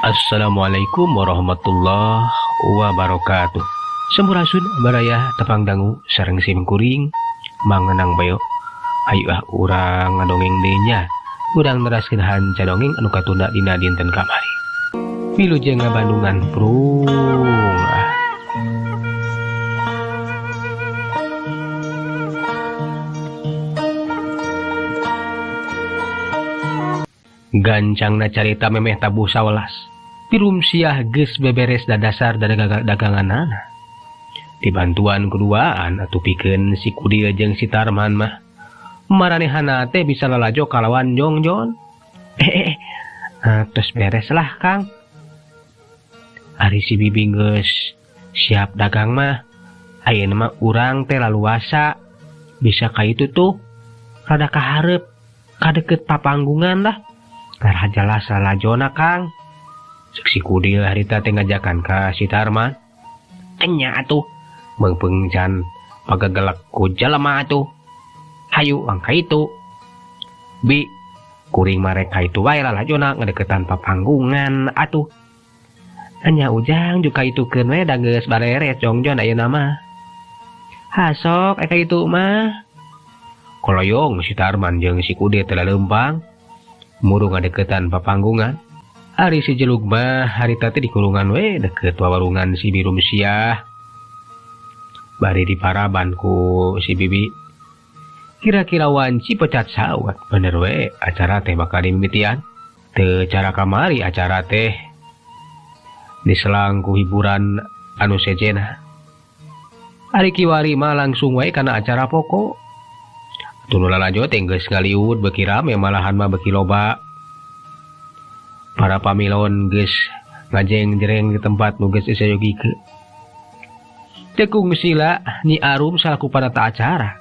Assalamualaikum warahmatullahi wabarakatuh. Sampurasun baraya tepang dangu sareng sim kuring mangenang bayo. Ayo ah urang ngadongeng deui nya. Urang neraskeun hanca dongeng anu katunda dina dinten kamari. Wilujeng ngabandungan prung ah. Gancangna carita memeh tabuh 11. Pirumsiah geus beberes dadasar daganganana. Dibantuan keduaan atuh pikeun si Kudil jeung si Tarman mah. Maranehana teh bisa lalajo kalawan jongjon. Terus beres lah Kang. Ari si Bibi geus siap dagang mah. Ayeuna mah urang teh laluasa bisa ka itu tuh rada kahareup kadeket papanggungan lah. Karena jelas lalajona Kang. Cek si Kudil harita teh ngajakan ka si Tarman. Enya atuh meungpeung can pagagelek ku jelema atuh. Hayu angka itu. Bi kuring marek ka itu wae lalajona ngadeukeutan papanggungan atuh. Enya ujang juga itukeun we da geus bareres jongjon ayeuna mah. Hasok eka itu mah. Koloyong si Tarman jeung si Kudil teh laleumpang muru ngadeukeutan papanggungan. Ari si Jelug mah harita teh di kurungan we deket wawarungan si Birumsiah. Bari diparaban ku si Bibi. Kira-kira wanci pecat sawat bener we acara teh bakal dimimitian. Teu cara kamari acara teh diselang ku hiburan anu sejena. Ari kiwari mah langsung wae kana acara pokok. Tunu lalajo teh geus ngaliwut beuki rame malahan mah beuki loba. Para pamilon geus ngajeng-jereng di tempat nu geus isayogikeun. Teu kungsila Nyi Arum salaku panata acara.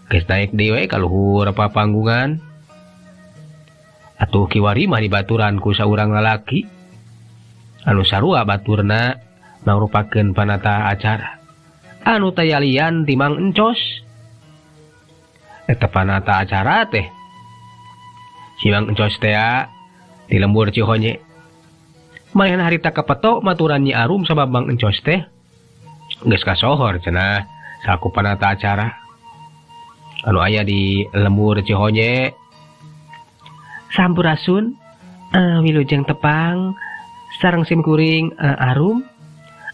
Geus naik deui we ka luhur papanggungan. Atuh kiwari mah dibaturan ku saurang lalaki. Anu sarua baturna mangrupakeun panata acara. Anu tayalian ti Mang Encos. Eta panata acara teh si Mang Encos teh di lembur Cihonye. Manehna harita kapetok maturan Nyi Arum sabab Mang Encos teh geus kasohor cenah salaku panata acara anu aya di lembur Cihonye. Sampurasun wilujeng tepang sareng sim kuring Arum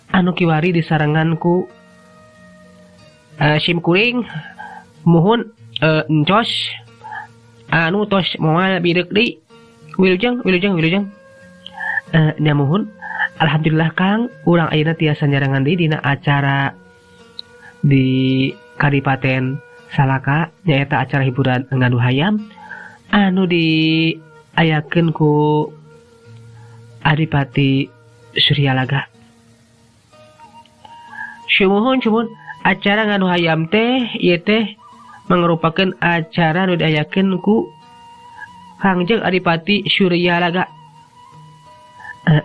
anu kiwari disarengan ku sim kuring muhun Encos anu tos moal bireuk deui. Wilujeng wilujeng wilujeng. Nya muhun alhamdulillah Kang urang ayeuna tiasa nyarengan deui dina acara di Kadipaten Salaka nyaeta acara hiburan ngadu hayam anu diayakeun ku Adipati Suryalaga. Sumuhun sumuhun acara ngadu hayam teh ieu teh mangrupakeun acara anu diayakeun ku Kangjeng Adipati Suryalaga.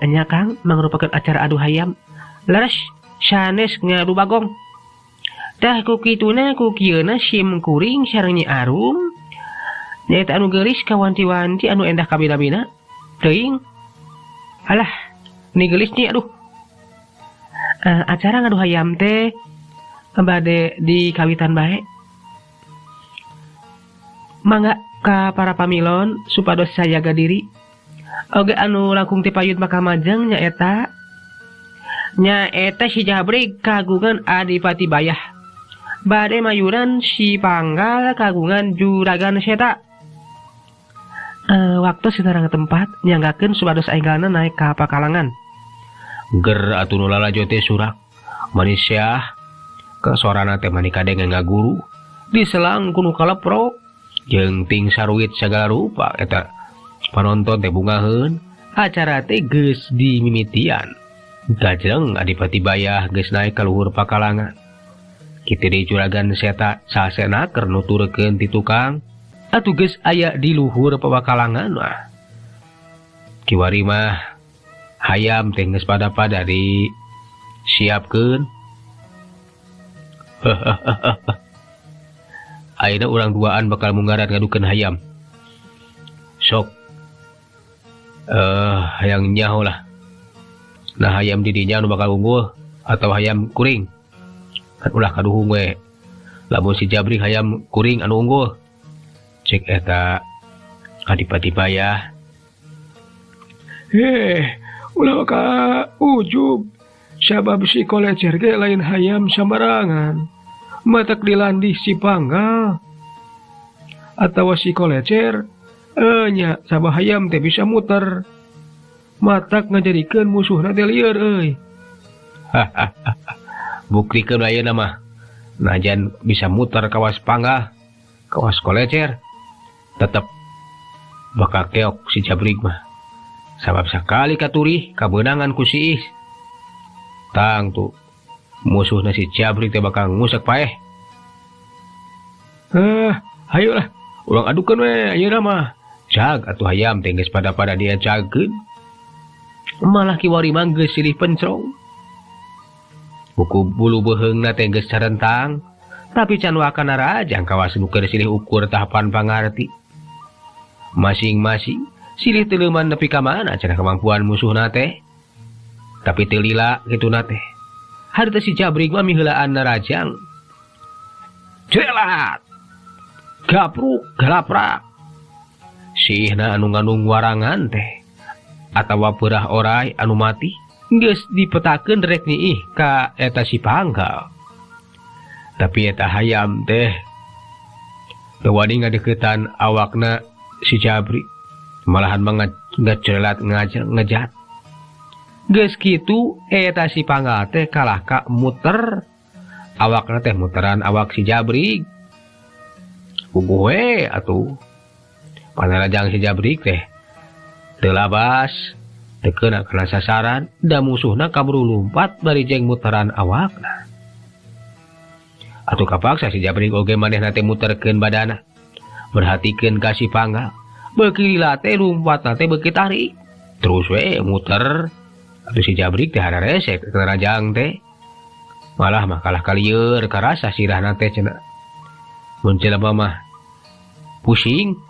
Nya Kang mangrupakeun acara adu hayam leres sanes ngadu bagong. Tah ku kituna ku kieuna sim kuring sareng Nyi Arum nyaeta anu geulis kawanti-wanti anu endah kabina-bina teuing. Alah ni geulis nih aduh. Acara ngadu hayam teh bade di kawitan bae. Mangga ka para pamilon supados sajaga diri. Oge anu langkung ti payun bakal majeng nyaeta si Jabrik kagungan Adipati Bayah. Bade mayuran si Panggal kagungan Juragan Seta. Waktu sinarang tempat nyanggakeun supados enggalna naik ka pakalangan. Ger atuh nu lalajo teh surak manisya ke sorana teh mani kadenge ngaguru diselang ku nu kaleprok jeung ting saruit sagala rupa eta panonton teh bungaheun. Acara teh geus dimimitian. Gajeng Adipati Bayah geus naik ka luhur pakalangan. Kitu deui Juragan Seta sasena keur nuturkeun ti tukang atuh geus aya di luhur pakalangan mah. Kiwari mah hayam teh geus pada-pada disiapkeun. Ayeuna urang duaan bakal munggaran ngadukeun hayam. Sok Hayang nyaho lah. Nah hayam didinya anu bakal unggul atau hayam kuring. Kan ulah kaduhung we. Lamun si Jabrik hayam kuring anu unggul. Cek eta Adipati Bayah. Ulah ka ujub. Sabab si kolecer ge lain hayam sambarangan. Matak dilandih si Panggal. Atawa si kolecer nya sabah hayam teh bisa muter. Matak ngajadikeun musuhna teh lieur euy. Buktikeun ayeuna mah. Najan bisa muter kawas Panggal, kawas kolecer, tetep bakal keok si Jabrik mah. Sabab sakali katurih kabeunangan ku si Is. Tang tuh musuhna si Jabrik teh bakal ngusek paeh. Hayolah urang adukeun we ayeuna mah. Jag atuh hayam teh geus pada-pada dia jagkeun. Malah kiwari mah geus silih pencrong. Buku bulu beuheungna teh geus carentang, tapi can wakana rajang kawas nu keur silih ukur tahapan pangarti. Masing-masing silih teuleman nepi ka mana cenah kemampuan musuhna teh. Tapi teu lila kituna teh. Harita si Jabrik mah miheulaan narajang. Jelat. Gapruk galaprak. Sihna anu ngandung warangan teh atawa peurah orai anu mati geus dipetakeun rek niih ka eta si Panggal. Tapi eta hayam teh teu wani ngadeukeutan awakna si Jabrik. Malahan mah ngacelat ngejat. Geus kitu eta si Panggal teh kalah ka muter awakna teh muteran awak si Jabrik. Puguh we atuh. Panarajang si Jabrik teh teu labas, teu keuna kana sasaran, da musuhna kaburu lumpat bari jeung muteran awakna. Atuh kapaksa si Jabrik oge manehna teh muterkeun badana. Merhatikeun ka si Panggal. Beuki lila teh lumpatna teh beuki tarik. Terus we muter. Atuh si Jabrik teh hararese ka rajang teh. Malah mah kalah kalieur karasa sirahna teh cenah. Mun jelema mah pusing.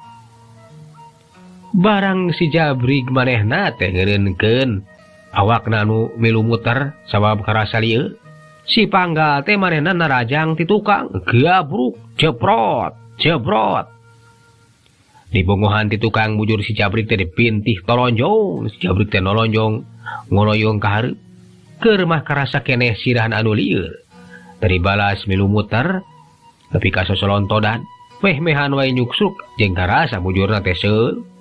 Barang si Jabrik manehna teh ngeureunkeun awakna anu milu muter sabab karasa lieu. Si Panggal teh manehna narajang ti tukang, gabruk, jeprot, jeprot. Dibongohan ti tukang bujur si Jabrik teh dipintih tolonjong, si Jabrik teh nolonjong ngoloyong ka hareup. Keur mah karasa keneh sirahan anu lieur. Teu balas milu muter nepi ka sosolontodan, meh-mehan wae nyuksuk jeung karasa bujurna teh seul.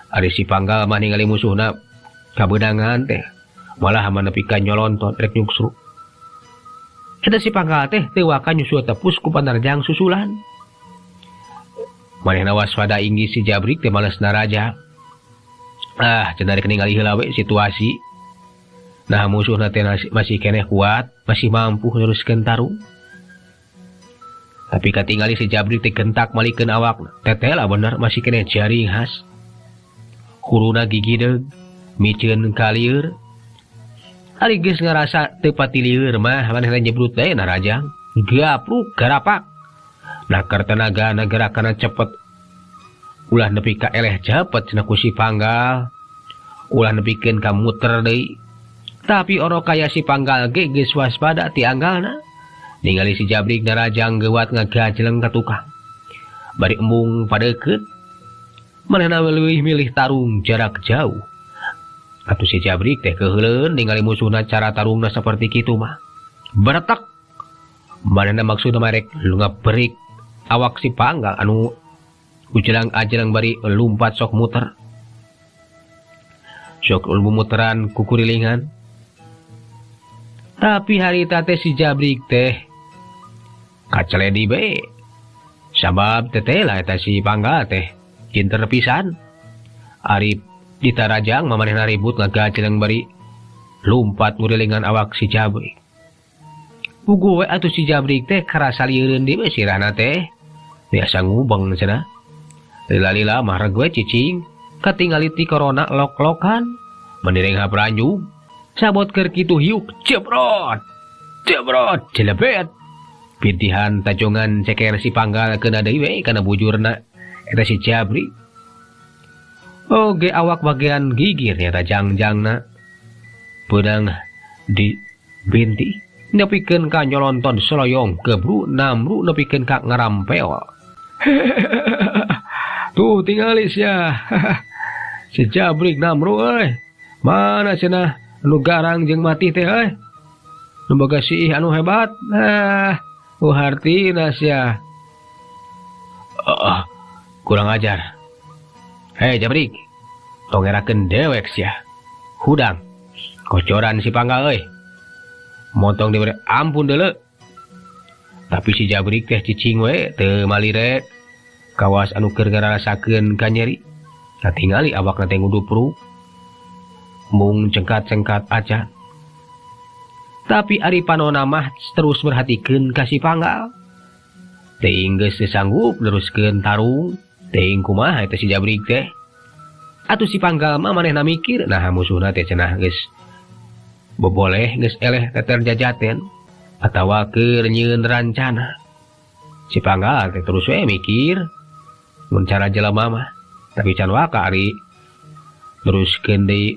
Ari si Panggal mah ningali musuhna kabeunangan teh, malah mah nepi ka nyolontot rek nyuksuk. Eta si Panggal teh teu waka nyusul tepus ku panarjang susulan. Manehna waspada inggih si Jabrik teh males naraja. Cenah rek ningali heula we situasi. Nah musuhna teh masih keneh kuat, masih mampu neruskeun tarung. Tapi katingali si Jabrik teh gentak malikeun awakna. Teteh lah bener masih keneh jaring khas. Huruna gigideug, miceun kalieur. Ari geus ngarasa teu pati lieur mah manehna nyebrut deui narajang. Gapruk garapak. Nakar tenaga nagerakanna cepet. Ulah nepi ka eleh cepet cenah ku si Panggal. Ulah nepikeun ka muter deui. Tapi oro kaya si Panggal ge geus waspada ti anggalna. Ningali si Jabrik narajang geuwat ngagajleng ka tukang. Bari embung padeukeut. Manehna leuwih milih tarung jarak jauh. Atuh si Jabrik teh keuheuleun ningali musuhna cara tarungna saperti kitu mah. Beretak. Manehna maksudna mah rek ngaberik awak si Panggal anu ujelang-ajelang bari lumpat sok muter. Sok muteran kukurilingan. Tapi harita teh si Jabrik teh kaceledi be. Sabab teteh lah eta si Panggal teh kinter pisan. Ari ditarajang mamanehna ribut ngagajeleng bari lumpat ngurilingan awak si Jabrik. Puguh we atuh si Jabrik teh karasa lieureun deui we sirahna teh. Biasa ngubeng cenah. Lila-lila mah reg we cicing, katingali ti corona lok-lokan, meniring hapranju. Sabot keur kitu hiuk jebrot. Jebrot jelebet. Pintihan tajongan ceker si Panggal keuna deui we kana bujurna eta si Jabrik. Oge awak bagian gigir nyata jangjangna pedang di binti nepikeun ka nyolonton seloyong gebru namru nepikeun ka ngarampeol. Tuh tingali sia. Si Jabrik namru euy. Mana cenah anu garang jeung mati teh euy. Nu boga siih anu hebat. Nah, hartina sia. Kurang ajar. Hei Jabrik, tong ngerakeun dewek sia. Hudang kocoran si Panggal euy. Motong diberi ampun deuleu. Tapi si Jabrik teh cicing we teu malire. Kawas anu keur ngarasakeun kanyeri. Katingali awakna teh ngudupruk. Mung cengkat-cengkat aja. Tapi ari panona mah terus merhatikeun ka si Panggal. Teuing geus teu sanggup neruskeun tarung. Teuing kumaha eta si Jabrik teh. Atuh si Panggal mah manehna mikir, nah musuhna teh cenah geus boboleh geus eleh teter jajaten atawa keur nyieun rancana. Si Panggal teh terus we mikir mun cara jelema mah, tapi can waka ari teruskeun deui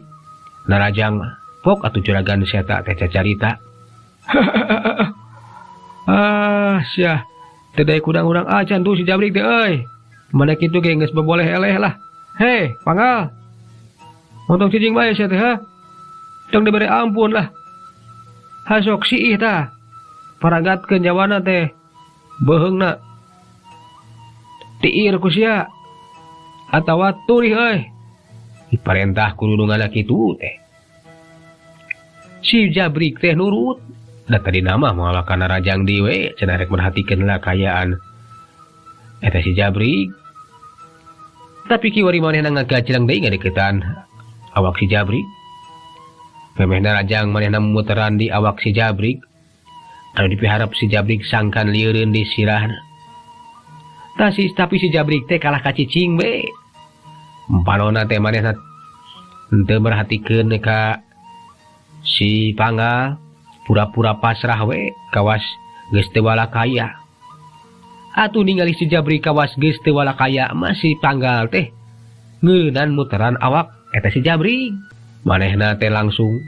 narajang mah. Pok atuh juragan seta teh cacarita. Ah sia, teu daek urang-urang acan tuh si Jabrik teh euy. Mana kitu ge geus boboleh eleh lah. Hei, Panggal. Montong cicing bae sia teh ha. Tong diberi ampun lah. Hasok siih tah. Paragatkeun jawana teh. Beuheungna. Tiir ku sia. Atawa turih euy. Diparentah ku nu ngala kitu teh. Si Jabrik teh nurut. Da tadi nama moal kana rajang deui we cenah rek merhatikeun lah kaayaan eta si Jabrik. Tapi kiwari manehna ngagajleng deui ngadeukeutan awak si Jabrik. Memehna rajang manehna muteran di awak si Jabrik. Anu dipiharep si Jabrik sangkan lieureun di sirahna. Tapi si Jabrik teh kalah ka cicing we. Panona teh manehna henteu merhatikeun ka si Panggal, pura-pura pasrah we kawas geus teu walakaya. Atuh ningali si Jabrik kawas geus teu walakaya mah si Panggal teh ngeunan muteran awak eta si Jabrik. Manehna teh langsung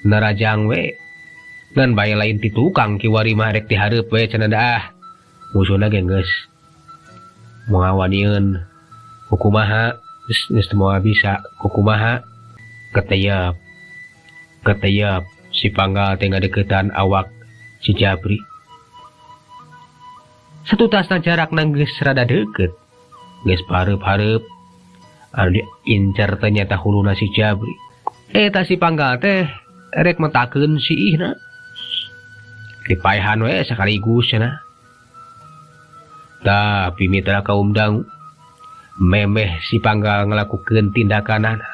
narajang we. Ngan bae lain ti tukang kiwari mah rek dihareup we cenah daah. Musuhna ge geus moal wanieun kukumaha, geus moal bisa kukumaha. Keteyap keteyap si Panggal teh ngadeukeutan awak si Jabrik. Satutasna jarakna geus rada deukeut. Geus pareup-hareup anu diincar teh nyata huluna si Jabrik. Eta si Panggal teh rek metakeun siihna. Dipaehan we sakaligus cenah. Tapi mitra kaum dangu memeh si Panggal ngelakukeun tindakanana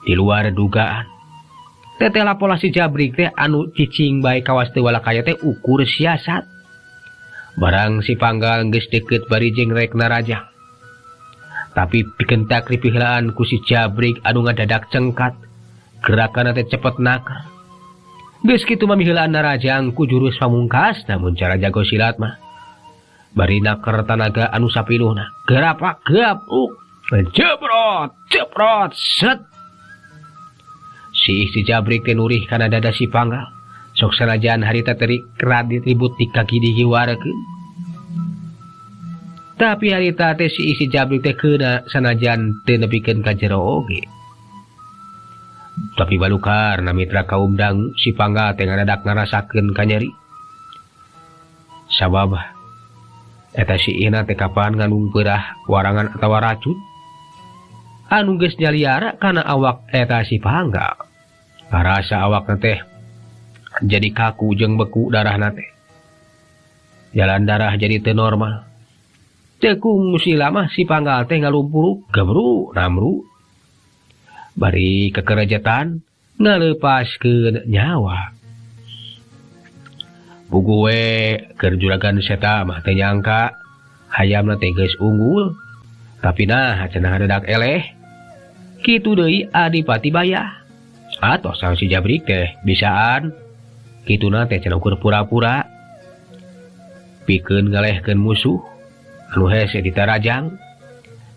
di luar dugaan. Teteh pola si Jabrik teh anu cicing bae kawas teu walakaya teh ukur siasat. Barang si Panggal geus deukeut bari jeung rek narajang. Tapi pikentak ripihlaan ku si Jabrik anu ngadadak cengkat. Gerakanna teh cepet naker. Geus kitu mah miheulaan narajang ku jurus pamungkas namun cara jago silat mah. Bari naker tanaga anu sapinuhna. Gerapak gap uk jebrot jebrot set. Si Jabrik teh nurih kana dada si Panggal. Sok sanajan harita teh radit ribut di kaki dihiwarkeun. Tapi harita teh si Jabrik teh keuna sanajan teu nepikeun ka jero oge. Tapi balukar na mitra kaum dang si Panggal teh ngadadak ngarasakeun kanyeri. Sabab eta si ihna teh kapan ngandung peurah warangan atawa racun anu geus nyaliara kana awak eta si Panggal. Karasa awakna teh jadi kaku jeung beku darahna teh. Jalan darah jadi teu normal. Teu kungsi lama si Panggal teh ngalumpuruk gebru namru. Bari kekerejetan ngaleupaskeun nyawa. Puguh we keur juragan seta mah teu nyangka hayamna teh geus unggul. Tapi nah cenah dadak eleh. Kitu deui Adipati Bayah. Atoh sang si Jabrik teh bisaan. Kituna teh cenah ukur pura-pura pikeun ngalehkeun musuh anu hese ditarajang.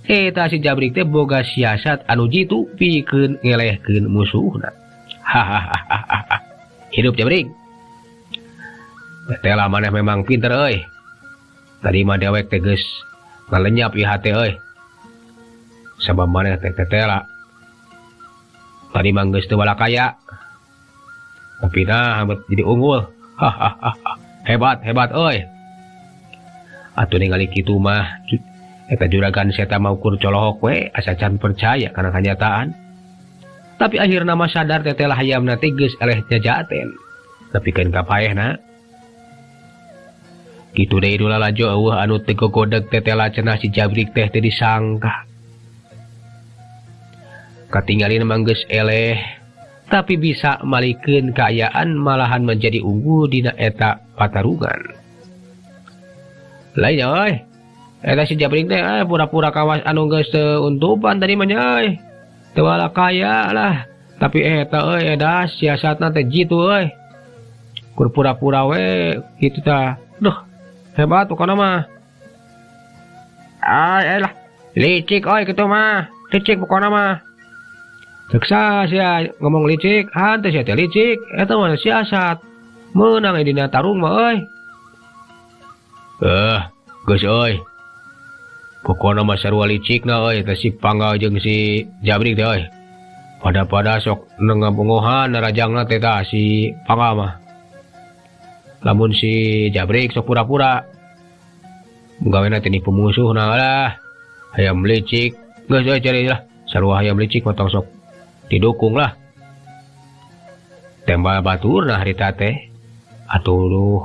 Eta si Jabrik teh boga siasat anu jitu pikeun ngelehkeun musuhna. Hahaha. Hidup Jabrik. Tetela maneh memang pinter euy. Tadi mah dewek teh geus ngalenyap ieu hate euy. Sabab maneh teh tetela. Tadi mah geus teu balakaya. Tapi nah jadi unggul. Hahaha. Hebat, hebat euy. Atuh ningali kitu mah eta juragan seta mah ukur colohok we asa can percaya kana kanyataan. Tapi akhirna mah sadar tetela hayamna teh geus eleh jajaten. Tapi keun ka paehna. Kitu deui nu lalajo eueuh anu teu gogodeg tetela cenah si Jabrik teh teu disangka. Katinggalin mah geus eleh tapi bisa malikeun kaayaan malahan menjadi unggul dina eta patarungan. Lain euy. Eta si Jabrik teh pura-pura kawas anu geus teu untupan tadi mah nya euy. Teu kaya lah. Tapi eta euy edas siasatna teh jitu euy. Kur pura-pura we kitu tah. Duh, hebat pokona mah. Ay lah, licik euy kitu mah. Licik pokona mah. Ceksa sia ngomong licik, hanteu sia teh licik, eta mah siasat. Meunang dina tarung mah euy. Geus euy. Pokona mah sarua licikna euy eta si Panggal jeung si Jabrik teh euy. Pada-pada sok nengabongohan narajangna teh tah si Panggal mah. Lamun si Jabrik sok pura-pura. Gawena teh nipu musuhna lah. Hayam licik, geus euy cari lah. Sarua hayam licik mah tong sok didukung lah. Tembal baturna harita teh. Atuh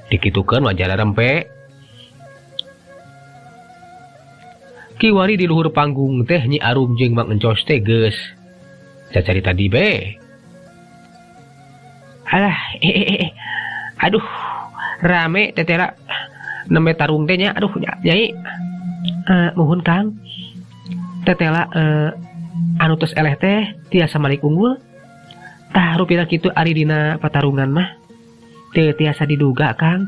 dikitukeun wajar rempe. Kiwari di luhur panggung teh Nyi Arum jeung Mang Encos teh geus cacarita di be. Alah, aduh, rame tetera nembe tarung teh nya, aduh nyai. Muhun Kang. Tetela anu tos eleh teh tiasa malik unggul. Tah rupina kitu ari dina patarungan mah teu tiasa diduga Kang.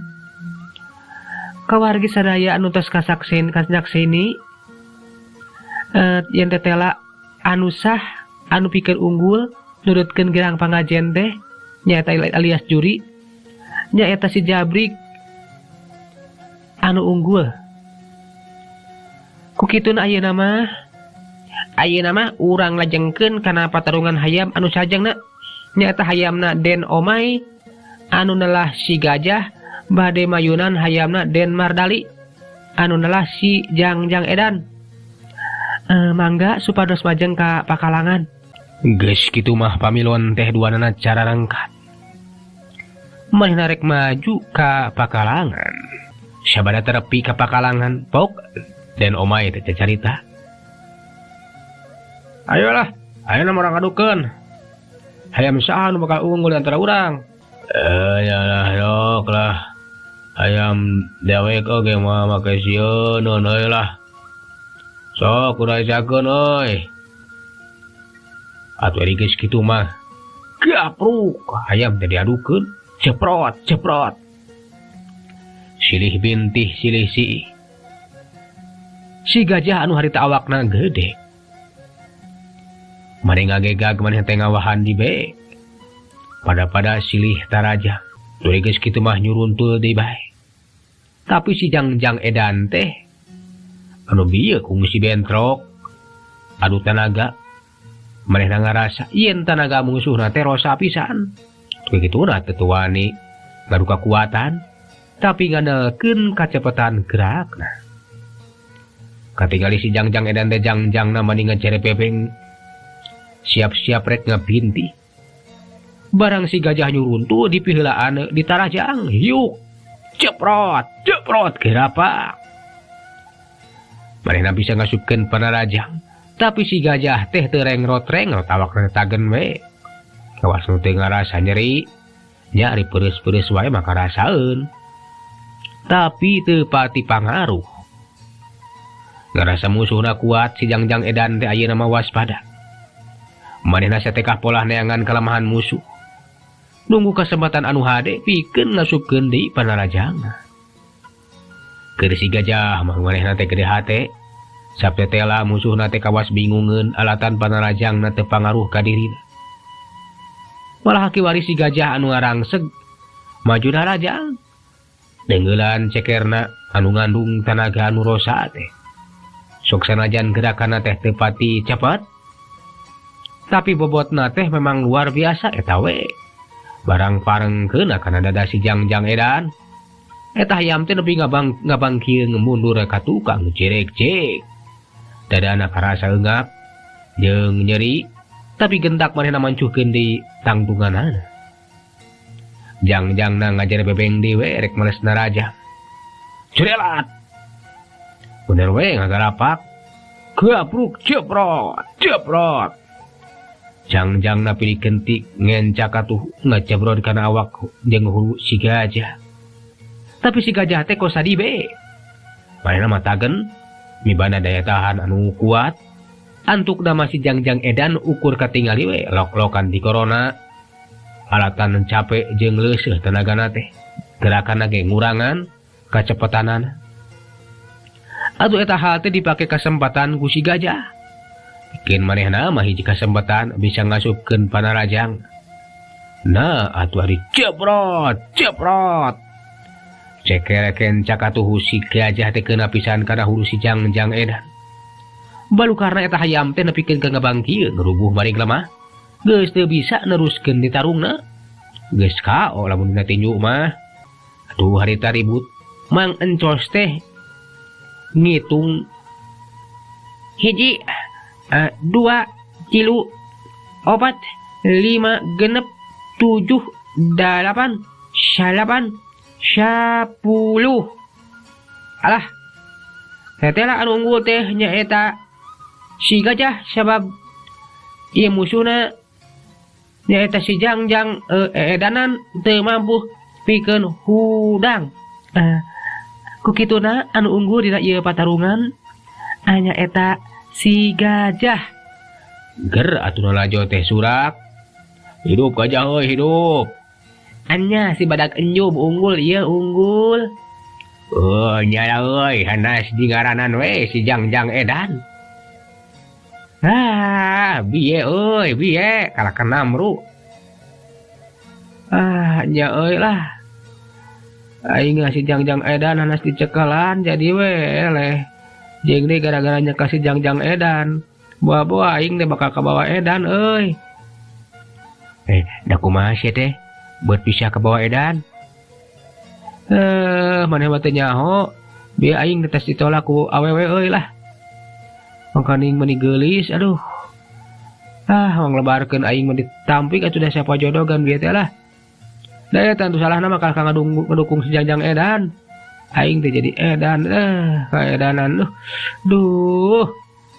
Kawargi sadaya anu tos kasaksen kasnyakseni yen tetela anu sah anu pikeun unggul nurutkeun gerang pangajen teh nyaeta alias juri nyaeta si Jabrik anu unggul. Ku kituna ayeuna mah urang lajengkeun kana patarungan hayam anu sajengna nyaeta hayamna Den Omai anu nelah si Gajah bade mayunan hayamna Den Mardali anu nelah si Jangjang Edan. Mangga supados majeng ka pakalangan. Geus kitu mah pamilon teh duanana cara rangkat. Manehna rek maju ka pakalangan. Sabada terepi ka pakalangan pok Den Omai teh carita. Ayolah, ayeuna mah urang adukeun. Hayam saha nu bakal unggul antara urang? Yalah yok lah. Hayam dewek oge mah make sieun euy lah. Sok urang euy. Atuh ari geus kitu mah gapruk hayam teh diadukeun, ceprot ceprot. Silih bintih silih siih. Si Gajah anu harita awakna gede. Maneh ngagegag maneh teh ngawahan di be. Pada-pada silih taraja. Tuluy geus kitu mah nyuruntul deui bae. Tapi si Jangjang Edan teh anu bieu kungsi bentrok adu tanaga. Manehna ngarasa yen tanaga musuhna teh rosa pisan. Begituna teu wani ngadu kakuatan tapi ngandelkeun kacepetan gerakna. Katingali si Jangjang Edan teh jangjangna mani ngecere pepeng siap-siap rek ngabinti. Barang si Gajah nyuruntuh di piheulaan ditarajang hiuk ceprot ceprot gerapak. Manehna bisa ngasupkeun panarajang tapi si Gajah teh teu rengrot-rengrot awakna tagen we. Kawas nu teu ngarasa nyeri nya ari peureus-peureus wae mah karasaeun. Tapi teu pati pangaruh. Ngarasa musuhna kuat si Jangjang Edan teh ayeuna mah waspada. Manehna satekah polah neangan kelemahan musuh. Nunggu kesempatan anu hade pikeun ngasupkeun deui panarajangna. Keur si Gajah mah manehna teh gede hate Saptetela musuhna teh kawas bingungeun alatan panarajangna teu pangaruh ka dirina. Malah kiwari si gajah anu ngarangseg maju narajang. Dengeulan cekerna anu ngandung tanaga anu rosa teh. Sok sanajan gerakanna teh teu pati cepat, tapi bobotna teh memang luar biasa eta we. Barang parengkeun kana dada si Jangjang edan. Eta hayam teh nepi ngabangkieun mundur ka tukang jerek-jek. Dadana karasa eungap jeung nyeri, tapi gentak manehna mancuhkeun di tangtunganana. Jangjangna ngajar bebeng dewe rek males naraja. Curelat. Bener we ngagarapak. Gabruk jeprot, jeprot. Jangjangna pilih kentik ngencak atuh ngajebrot kana awak jeung hulu si gajah. Tapi si gajah teh kos sadibe. Manehna matagen mibana daya tahan anu kuat. Antukna masih Jangjang edan ukur katingali we lok-lokan di corona. Alatan capek jeung leuseuh tenagana teh. Gerakanna ge ngurangan kacepetanana. Atuh eta hal teh dipake kasempatan ku si gajah. Bikin manehna mah hiji kasempatan bisa ngasupkeun panarajang. Nah, atuh ari jeprot, jeprot. Cekereken cakatuh si gajah teh keuna pisan kana hulu si Jangjang edan. Balu karena eta hayam teh nepikeun ka ngabangkieun rubuh maring lemah. Geus teu bisa neruskeun ditarungna. Geus kao lamun dina tinju mah. Aduh harita ribut. Mang Encos teh ngitung hiji, 2, 3, 4, 5, 6, 7, 8, 9, 10. Alah, tetela anu unggul teh nyaeta si gajah sabab ieu musuhna nyaeta si Jangjang edanan teu mampu pikeun hudang. Ku kituna anu unggul dina ieu patarungan nyaeta si gajah. Ger atuh lalajo teh surak. Hidup gajah euy, hidup. Anya si badak enjub unggul ieu unggul. Oh nyala euy, hanas di ngaranan we si Jangjang edan. Ah, biye euy, biye kalah kena mru. Ah, nya euy lah. Aing si Jangjang edan hanas dicekalan jadi we eleh. Jeung deui gara-gara nyekal si Jangjang edan. Boa-boa aing teh bakal kabawa edan euy. Da kumaha sia teh? Buat bisa kabawa edan. Maneh mah teu nyaho, bieu aing teh ditolak ku awewe euy lah. Mangkaning meuni geulis aduh. Ah, manglebarkeun aing mah ditampik atuh da siapa jodogan bieu teh lah. Da eta anu salahna mah kalah ngadukung si Jangjang edan. Aing teh jadi edan, kaedanan duh. Duh,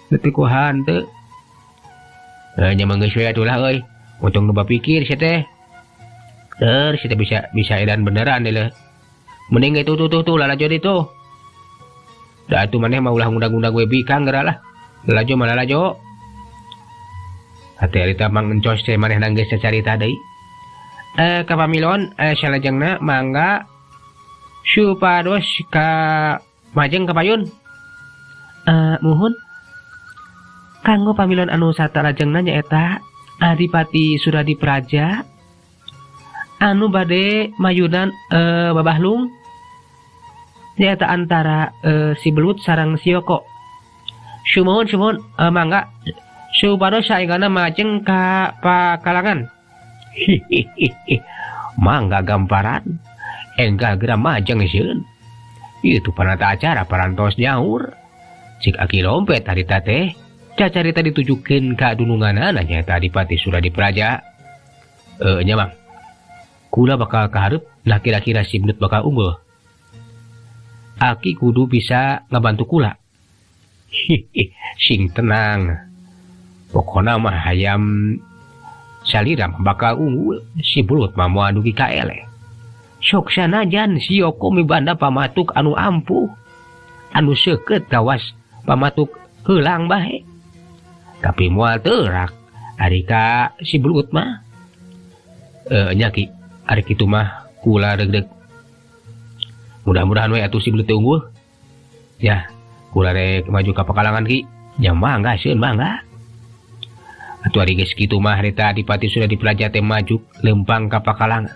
detik ku hanteu. Nya mah geus we atuh lah euy. Untung nu bapikir sia teh. Ter sia teh bisa edan beneran deui leuh. Mending itu tuh lalajo ditu. Da atuh maneh mah ulah ngundang-undang we bikang geura lah. Lalajo mah lalajo. Hati harita Mang Encos teh manehna geus cacarita deui. Ka pamilon salajengna mangga supados ka majeng ka payun. Muhun kanggo pamilon anu satalajengna nyaeta Adipati Suradipraja anu bade mayunan babahlung nyaeta antara si belut sareng Sioko. Sumuhun mangga supados saenggana majeng ka pakalangan. Hihihi, mangga gamparan enggah geura majeng sieun. Itu panata acara parantos nyaur. Cik aki lompet harita teh cacarita ditujukeun ka dununganana nyaeta Adipati Suradipraja. Nya Mang, kula bakal kahareup nah kira-kira si belut bakal unggul. Aki kudu bisa ngabantu kula. Hihi, sing tenang. Pokona mah hayam salira bakal unggul, si belut mah moal dugi ka eleh. Sok sanajan si Yoko mibanda pamatuk anu ampuh, anu seukeut gawas pamatuk heulang bae. Tapi moal teurak ari ka si belut mah. Nya Ki, ari kitu mah kula reugdeug. Mudah-mudahan we atuh si belut teh unggul. Ya, Kula rek maju ka pakalangan ki. Nya mangga sieun mangga. Atuh ari geus kitu mah harita Adipati sudah dipelaja teh maju lempang ka pakalangan.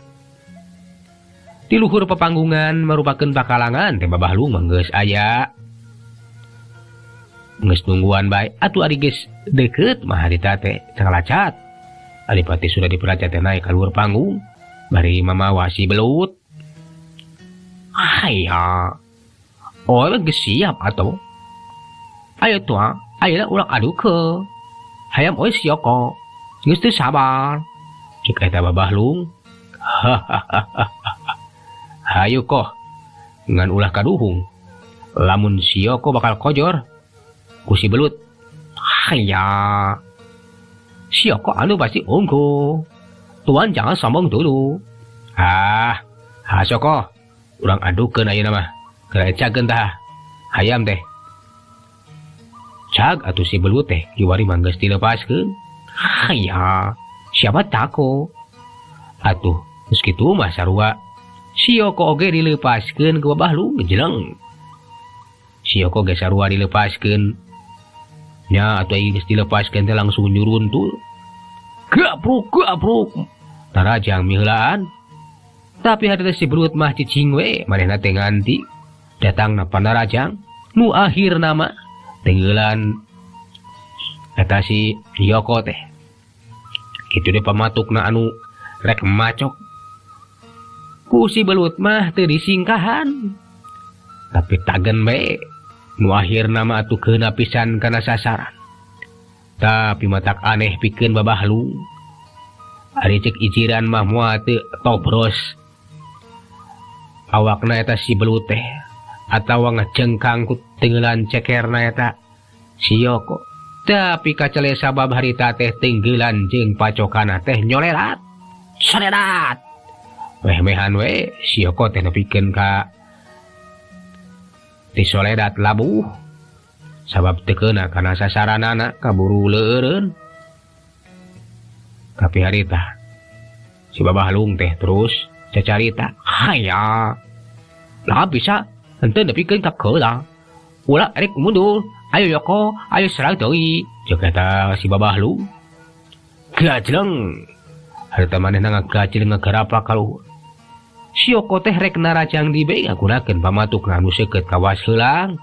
Di luhur pepanggungan merupakeun pakalangan teh Babahlung mah geus aya. Geus nungguan bae atuh ari geus deukeut mah harita teh canglacat. Adipati sudah dipelaja teh naik ka luhur panggung bari mamawa si belut. Aya. Oh, geus siap atuh. Ayo tuh, ayeuna urang adukeun. Hayam oy si Yoko. Geus teu sabar. Cek eta Babahlung. Hayu koh. Ngan ulah kaduhung. Lamun si Yoko bakal kojor ku si belut. Haya. Si Yoko anu pasti unggul. Tuan jangan sombong dulu. Ah, ha Soko. Urang adukeun ayeuna mah. Geura cageun tah. Hayam teh. Cag atuh si belut teh kiwari mah geus dilepaskeun. Haya, siapa takut? Atuh, geus kitu mah sarua. Si Yoko oge dilepaskeun ku Babahlung jeleng. Si Yoko ge sarua dilepaskeun. Nya atuh ieu geus dilepaskeun teh langsung nyuruntul. Gapruk gapruk. Tarajang miheulaan. Tapi harita si belut mah cicing we manehna teh nganti datangna panarajang nu akhirna mah tenggelan eta si Yoko teh. Kitu deh pamatukna anu rek macok. Ku si belut mah teu disingkahan. Tapi tagen bae nu akhirna mah atuh keuna pisan kana sasaran. Tapi matak aneh pikeun Babahlung. Ari ceuk ijiran mah moal teu tobros. Awakna eta si belut teh atawa ngecengkang ku tenggelan cekerna eta si Yoko. Tapi kacele sabab harita teh tenggelan jeung pacokana teh nyolerat. Solerat. Meh-mehan we si Yoko teh nepikeun ka disoledat labuh. Sabab teu keuna kana sasaranana kaburu leueureun. Tapi harita si Babahlung teh terus cacarita. Haya. Lah bisa henteu nepikeun ka keula. Ulah rek mundur. Ayo Yoko, ayo serang deui. Ceuk eta si Babahlung. Gajleng. Harita manehna ngagajleng ngagarapak ka luhur. Si Yoko teh rek narajang di bae ngagunakeun pamatukna anu seukeut kawas heulang.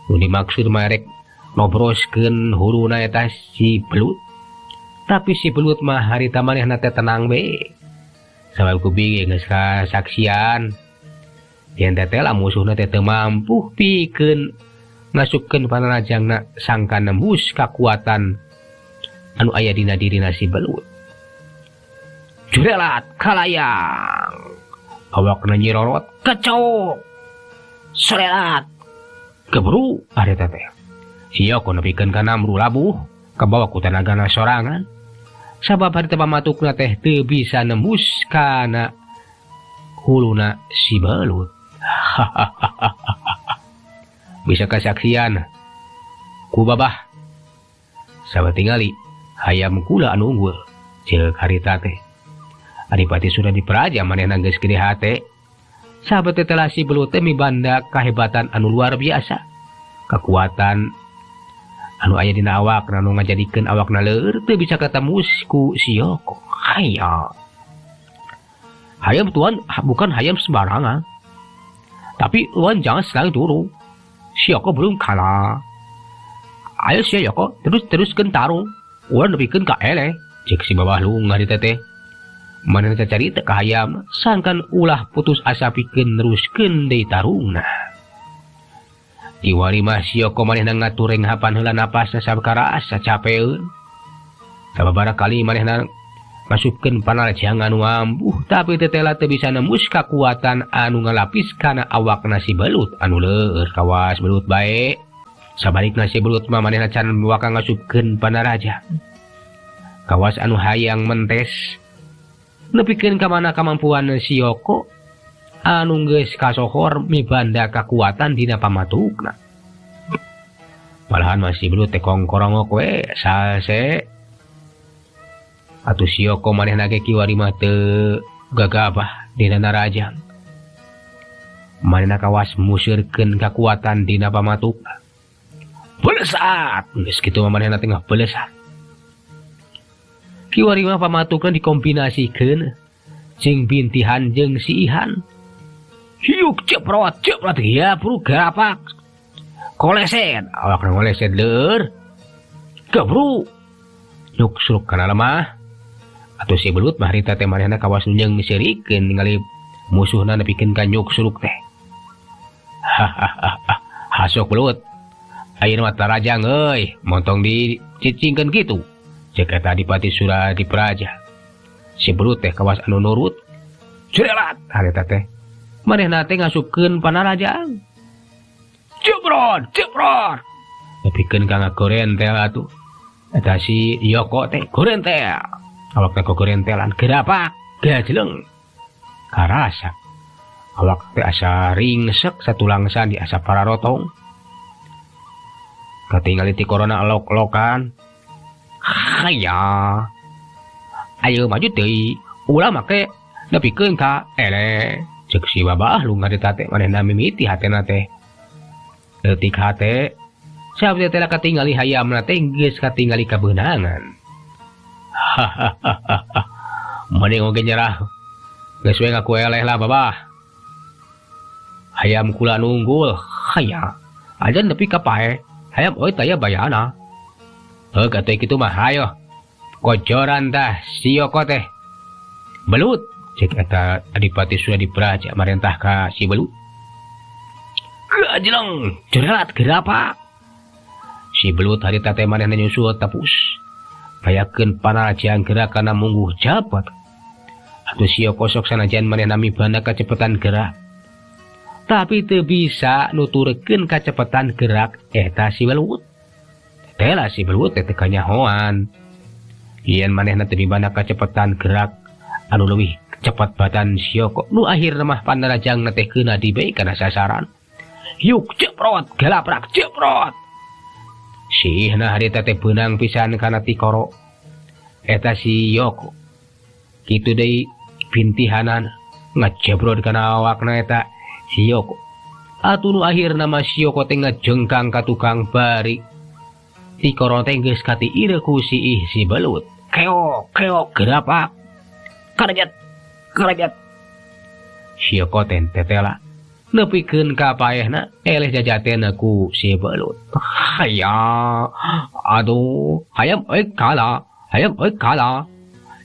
Nu dimaksud mah rek ngobroskeun huruna eta si belut. Tapi si belut mah harita manehna teh tenang bae. Sabab ku bieu geus kasaksian. Yen teh lah musuhna teh teu mampu pikeun ngasupkeun panarajangna sangka nembus kakuatan anu aya dina dirina si belut. Jurelat kalayang. Awakna nyirorot kecok. Sorelat. Keburu harita teh. Si Yoko nepikeun ka namru labuh kabawa ku tenagana sorangan. Sabab harita pamatukna teh teu bisa nembus kana huluna si belut. Bisa kesaksian ku babah. Sahabat tingali hayam kula anu unggul ceuk harita teh. Adipati sudah diperaja manehna geus gede hate. Sahabat teh telah si belut teh mibanda kahebatan anu luar biasa. Kekuatan anu aya dina awakna anu ngajadikeun awakna leur teu bisa katemu ku si Yoko. Haya. Hayam tuan bukan hayam sembarangan. Tapi tuan jangan serang dulu. Si Yoko belum kalah. Ayo si Yoko terus-teruskeun tarung. Urang nepikeun ka eleh. Cek si Babahlung harita teh. Manehna cacarita ka hayam sangkan ulah putus asa pikeun neruskeun deui tarungna. Iwari mah si Yoko manehna ngatureng hapan heula napasna sabakara asa capeun. Sababaraha kali manehna masukkeun panarajang anu ampuh tapi tetela teu bisa nembus kakuatan anu ngalapis kana awakna si belut anu leur kawas belut bae. Sabalikna si belut mah manehna can waka ngasupkeun panarajang. Kawas anu hayang mentes nepikeun ka mana kamampuan si Yoko anu geus kasohor mibanda kakuatan dina pamatukna. Malahan masih belut teh kongkorongok we salse. Atuh si Yoko manehna ge kiwari mah teu gagabah dina narajang. Manehna kawas museurkeun kakuatan dina pamatukna. Belesat, geus kitu mah manehna teh belesat. Kiwari mah pamatukna dikombinasikeun jeung bintihan jeung si Ihan. Hiuk ceprot ceprot ya bro gerapak. Koleset, awakna ngoleset leur. Gebru. Nyuksruk kana lemah. Atuh si belut mah harita teh manehna kawas nu nyeungseurikeun ningali musuhna nepikeun ka nyuksruk teh. Hahaha, hasok belut. Ayeuna mah tarajang euy, montong dicicingkeun kitu. Cek eta Adipati Suradipraja. Si belut teh kawas anu nurut. Curelat harita teh. Manehna teh ngasupkeun panarajang. Jebrot, jebrot. Nepikeun ka ngagorentel atuh. Eta si Yoko teh gorentel. Awak teh gorentelan gerapak, gajleng. Karasa. Awak teh asa ringsek satulang sandi asa pararotong. Katingali ti corona lok-lokan. Haya. Ayo maju deui, ulah make nepikeun ka ele. Ceuk si babah lu ngarita teh manehna mimiti hatena teh. Leutik hate, sabda teh katingali hayamna teh geus katingali kabeunangan. Hahaha. Mending oge nyerah. Geus we ngaku eleh lah babah. Hayam kula nunggul, haya. Aja nepi ka pae. Hayam euy taya bayana. Heuh atuh kitu mah hayo. Kojoran tah si Yoko teh. Belut cek eta Adipati Suradipraja marentah ka si belut. Gajleng, jerat gerapak. Si belut harita teh manehna nyusul tepus. Bayakeun panarajang gerakana mungguh jabat. Atuh si Yoko sok sanajan manehna mibanda kacepetan gerak. Tapi teu bisa nuturkeun kacepetan gerak eta si belut. Tela si belut teh teu kanyahoan. Yen manehna teu mibanda kacepetan gerak anu leuwih cepet batan si Yoko. Nu akhirna mah panarajangna teh keuna dibeui kana sasaran. Yuk ceprot galaprak ceprot. Sihna harita teh beunang pisan kana tikoro eta si Yoko. Kitu deui bintihanan ngajebrot kana awakna eta si Yoko. Atuh nu akhirna mah si Yoko teh ngajengkang ka tukang bari. Tikoro teh geus katiir ku si ih si belut. Keok keok gerapak. Karejet karejet. Si Yoko teh tetela nepikeun ka paehna eleh jajatena ku si belut. Haya, aduh, hayam euy kalah, hayam euy kalah.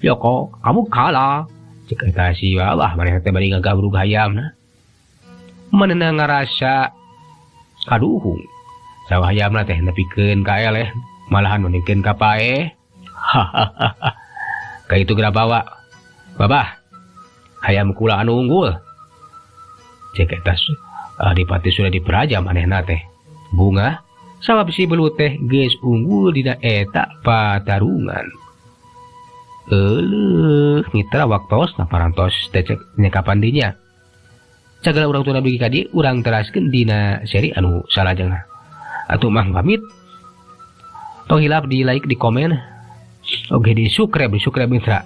Yoko, kamu kalah. Cek eta si babah manehna teh bari ngagabrug hayamna. Manehna ngarasa kaduhung. Sawah hayamna teh nepikeun ka eleh, malahan nepikeun ka paeh. Hahaha. Ka itu geura bawa. Babah, hayam kula anu unggul. Cek eta Adipati Suradipraja manehna teh bunga sabab si belut teh geus unggul dina eta patarungan. Euleuh mitra waktosna parantos teh cek nyekapan dinya. Sagala urang tuna dugi ka dieu urang teraskeun dina seri anu salajengna. Atuh mang pamit. Tong hilap di like, di komen, oge di subscribe, di subscribe mitra.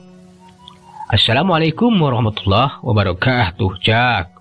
Assalamualaikum warahmatullahi wabarakatuh. Cak.